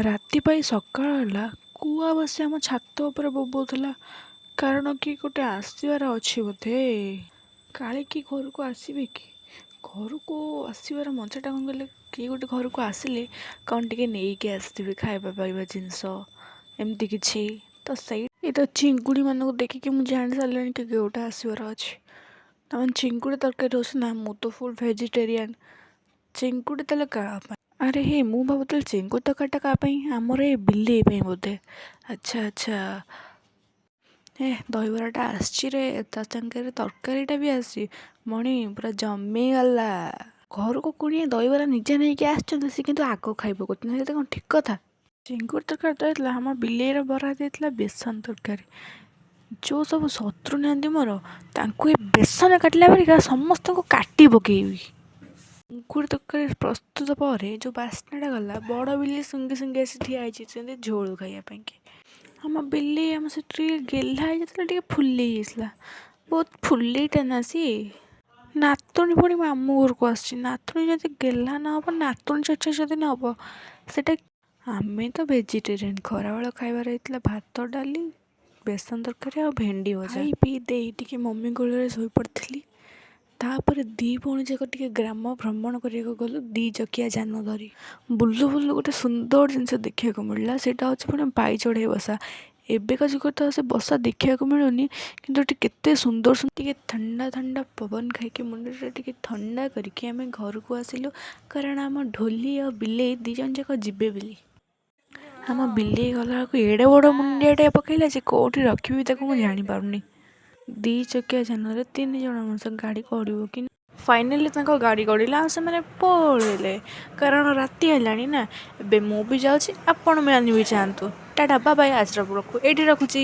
ରାତି ପାଇଁ ସକାଳ ହେଲା, କୁଆ ବସି ଆମ ଛାତ ଉପରେ ବୋବଉଥିଲା। କାରଣ କି ଗୋଟେ ଆସିବାର ଅଛି ବୋଧେ। କାଳେ କି ଘରକୁ ଆସିବେ କି? ଘରକୁ ଆସିବାର ମଜାଟା କ'ଣ କହିଲେ, କିଏ ଗୋଟେ ଘରକୁ ଆସିଲେ କ'ଣ ଟିକେ ନେଇକି ଆସିଥିବେ ଖାଇବା ପାଇବା ଜିନିଷ, ଏମିତି କିଛି ତ। ସେଇ ଏ ତ ଚିଙ୍ଗୁଡ଼ିମାନଙ୍କୁ ଦେଖିକି ମୁଁ ଜାଣି ସାରିଲିଣି କି କିଏ ଗୋଟେ ଆସିବାର ଅଛି। ତାମାନେ ଚିଙ୍ଗୁଡ଼ି ତରକାରୀ ହେଉଛି ନା? ମୁଁ ତ ଫୁଲ୍ ଭେଜିଟେରିଆନ୍। ଚିଙ୍ଗୁଡ଼ି ତାହେଲେ କାହା ପାଇଁ? ଆରେ ହେ, ମୁଁ ଭାବୁଥିଲି ଚିଙ୍ଗୁଡ଼ି ତରକାରୀଟା କାହା ପାଇଁ। ଆମର ଏ ବିଲେଇ ପାଇଁ ବୋଧେ। ଆଚ୍ଛା, ଏ ଦହିବରାଟା ଆସିଛି ରେ, ତା ସାଙ୍ଗରେ ତରକାରୀଟା ବି ଆସିଛି। ମଣି ପୁରା ଜମିଗଲା। ଘରକୁ କୁଣିଆ ଦହିବରା ନିଜେ ନେଇକି ଆସିଛନ୍ତି, ସେ କିନ୍ତୁ ଆଗ ଖାଇବ କହୁଛନ୍ତି। ସେଇଟା କ'ଣ ଠିକ୍ କଥା? ଚିଙ୍ଗୁଡ଼ି ତରକାରୀ ତ ହେଇଥିଲା, ଆମ ବିଲେଇର ବରାଦ ହେଇଥିଲା ବେସନ ତରକାରୀ। ଯେଉଁ ସବୁ ଶତ୍ରୁ ନାହାନ୍ତି ମୋର, ତାଙ୍କୁ ଏ ବେସନ କାଟିଲା ପରିକା ସମସ୍ତଙ୍କୁ କାଟି ପକେଇବି। ଚିଙ୍ଗୁଡ଼ି ତରକାରୀ ପ୍ରସ୍ତୁତ ପରେ ଯେଉଁ ବାସ୍ନାଟା ଗଲା, ବଡ଼ ବିଲେଇ ଶୁଙ୍ଘି ଶୁଙ୍ଘି ଆସି ଠିଆ ହେଇଛି ସେମିତି ଝୋଳ ଖାଇବା ପାଇଁକି। ଆମ ବିଲେଇ ଆମ ସେଠି ଟିକେ ଗେହ୍ଲା ହେଇଯାଇଥିଲା, ଟିକେ ଫୁଲେଇ ଯାଇଥିଲା। ବହୁତ ଫୁଲେଇଟା ନା ସିଏ। ନାତୁଣୀ ପୁଣି ମାମୁଁ ଘରକୁ ଆସିଛି। ନାତୁଣୀ ଯଦି ଗେହ୍ଲା ନ ହେବ, ନାତୁଣୀ ଚର୍ଚ୍ଚା ଯଦି ନ ହେବ, ସେଇଟା। ଆମେ ତ ଭେଜିଟେରିଆନ୍। ଖରାବେଳ ଖାଇବାର ହେଇଥିଲା ଭାତ, ଡାଲି, ବେସନ ତରକାରୀ ଆଉ ଭେଣ୍ଡି ଭଜା। ଖାଇ ପିଇ ଦେଇ ଟିକେ ମମି କୋଳରେ ଶୋଇପଡ଼ିଥିଲି। ତାପରେ ଦୁଇ ଭଉଣୀ ଯାକ ଟିକେ ଗ୍ରାମ ଭ୍ରମଣ କରିବାକୁ ଗଲୁ ଦୁଇ ଚକିଆ ଯାନ ଧରି। ବୁଲୁ ବୁଲୁ ଗୋଟେ ସୁନ୍ଦର ଜିନିଷ ଦେଖିବାକୁ ମିଳିଲା। ସେଇଟା ହେଉଛି ପୁଣି ବାଇ ଚଢ଼େଇ ବସା। ଏବେକା ଯୁଗରେ ତ ସେ ବସା ଦେଖିବାକୁ ମିଳୁନି, କିନ୍ତୁ ଏଠି କେତେ ସୁନ୍ଦର ସୁନ୍ଦର। ଟିକେ ଥଣ୍ଡା ଥଣ୍ଡା ପବନ ଖାଇକି, ମୁଣ୍ଡଟା ଟିକେ ଥଣ୍ଡା କରିକି ଆମେ ଘରକୁ ଆସିଲୁ, କାରଣ ଆମ ଢୋଲି ଆଉ ବିଲେଇ ଦୁଇ ଜଣ ଯାକ ଯିବେ ବୋଲି। ଆମ ବିଲେଇ ଗଲାବେଳକୁ ଏଡ଼େ ବଡ଼ ମୁଣ୍ଡିଆଟେ ପକେଇଲା ଯେ କେଉଁଠି ରଖିବି ତାକୁ ମୁଁ ଜାଣିପାରୁନି। ଦୁଇ ଚକିଆ ଯାନରେ ତିନି ଜଣ ମଣିଷ, ଗାଡ଼ି ଗଡ଼ିବ କି? ଫାଇନାଲି ତାଙ୍କ ଗାଡ଼ି ଗଡ଼ିଲା ଆଉ ସେମାନେ ପଳେଇଲେ, କାରଣ ରାତି ହେଲାଣି ନା। ଏବେ ମୁଁ ବି ଯାଉଛି, ଆପଣମାନେ ବି ଯାଆନ୍ତୁ। Tata, bye bye. ଆଜିର ବ୍ଲଗ୍କୁ ଏଇଠି ରଖୁଛି।